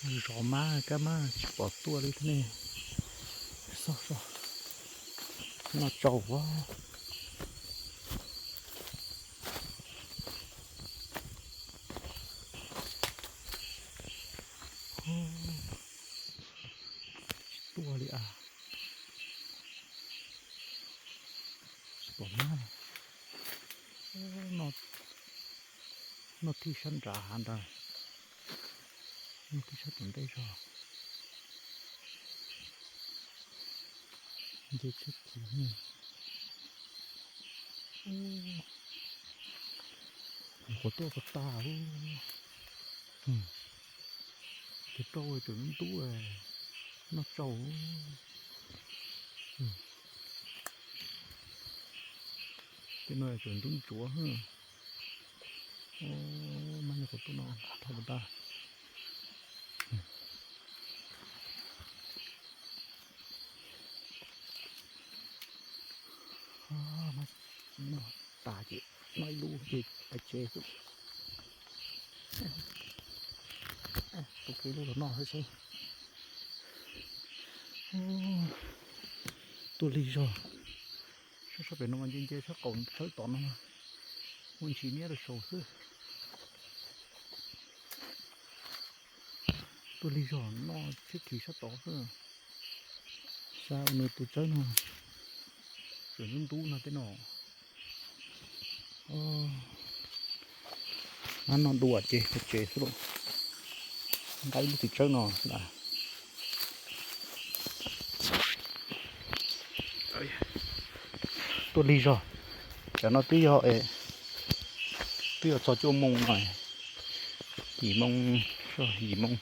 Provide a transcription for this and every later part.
Zov mab kab mab tsis pom tuaj li thiab ne. Xoj xoj, noj tsau as. Tsis tuaj li as. Tsis pom mab. Noj thij sab nrad hav ntawd, noj thij sab tom ntej zog. Nce tsheb kiv. Qhuav tuaj tag tag. Ces rau tseem ntub, noj tsau. Tej no tseem ntub ntsuav. Mab nyuam qhuav tuaj no thaj puas tag. Noj tas ces noj ib lub ces pais tsev xwb. Tus ib lub los noj xwb seb. Tuaj lig zog. Sab sab pem no mas nce nce sab qaum tshawb tod no, muaj ntsis niab rau saud xwb. Tuaj lig zog noj tsheb kiv sab tod xwb. Sab ua nws tus tsawb no, tseem ntub ntub no tej no. Mab noj dua ces pais tsev xwb lauj. Nqa ib lub txiv tsawb no. Tuaj lig zog, tsam no twb yog, twb yog txog cuaj moo no, yim moo, yim moo,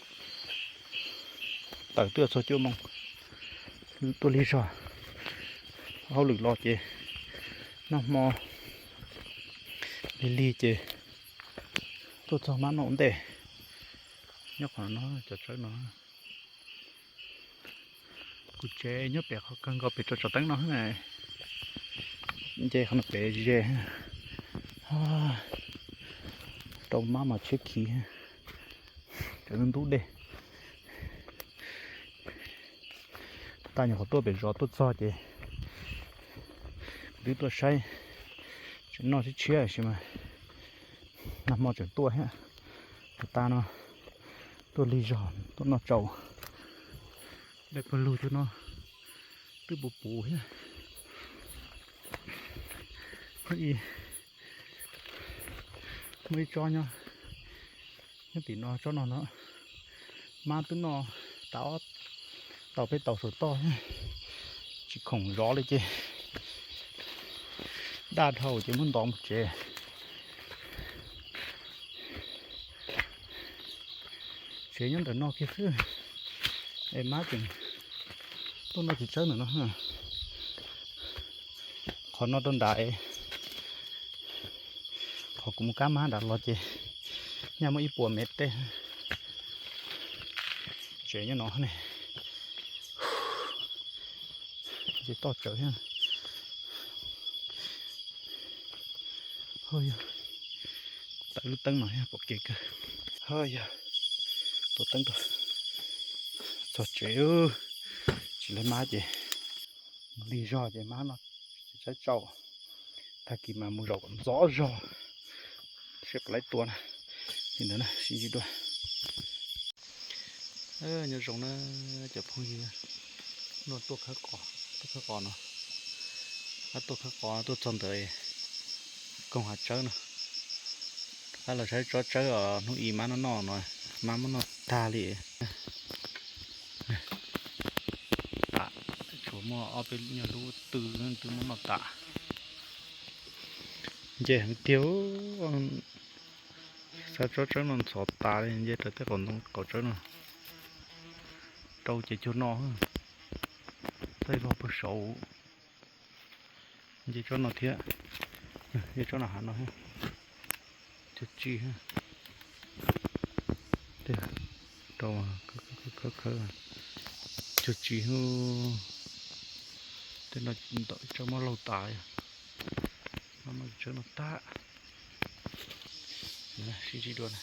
tawm twb yog txog cuaj moo. Tuaj lig zog, hauj lwm los ces noj hmo lig lig ces tuaj txog mab noj ua ntej. Nyob qhov no cov tsawb no. Kuv tsev nyob pem qhov kawg nkaus pem tso tsob teeb no. Nce qhov no pem ze, rau mab mas tsheb khiv, tseem ntub dej. Tag nyuam qhuav tuaj pem zos tuaj txog ces kuv twb tuaj saib, tseem noj tshiab tshiab sis mas nag hmo tseem tuaj thiab. Tag no tuaj lig zog tuaj noj tsau. Dej pawg lug twb no twb puv puv thiab. Muaj ib tsob nyob, nyob tim no tsob no no, mab twb noj tas ob tau peb tau saum toj, tsis khoom zov li ces daj dhau ces muab ntov mus tsev. Tsev nyob ntawm no kiag xwb, es mab tseem tuaj noj txiv tsawb ntawm no. Qhov no rau nram, qhov kuv mus kab mab nram los ces nyaj muaj ib puas mev tej. Tsev nyob no ne, nce toj tsawv thiab. Ho yog tawm lub teeb no thiab pom kev kawg. Ho yog tuav teeb rau txog tsev, tsis laib mab ces lig zog ces mab no tsis txawj tsau. Tag kis mas mus zaum kom ntxov zog seb puas laib tua na. Li ntawd na, sib ntsib dua. Nyob zoo na cov phooj ywg, no tuaj khawb qos, tuaj khawb qos no, tuaj khawb qos tuaj txog ntawd koog hav tsawb no. Rov qab los saib tsob tsawb os, hnub i mab noj noj no, mab muab noj tag li. Tas, tshuav muaj ob peb nyuag lub twb twb muab noj tas. Nce heev tiag, xav tsob tsawb no ntxhov tas li, nce raws tej qaum ntoo qaum tsawb no. Rau ces cuag no, tej vog puag saud. Nce tsob no thiab, nce tsob no hav no, cuag tsi, rau khawb khawb, cuag tsi. Tej no ntawm tsawb muab laug tas, tsawb no tag. Sib ntsib dua na.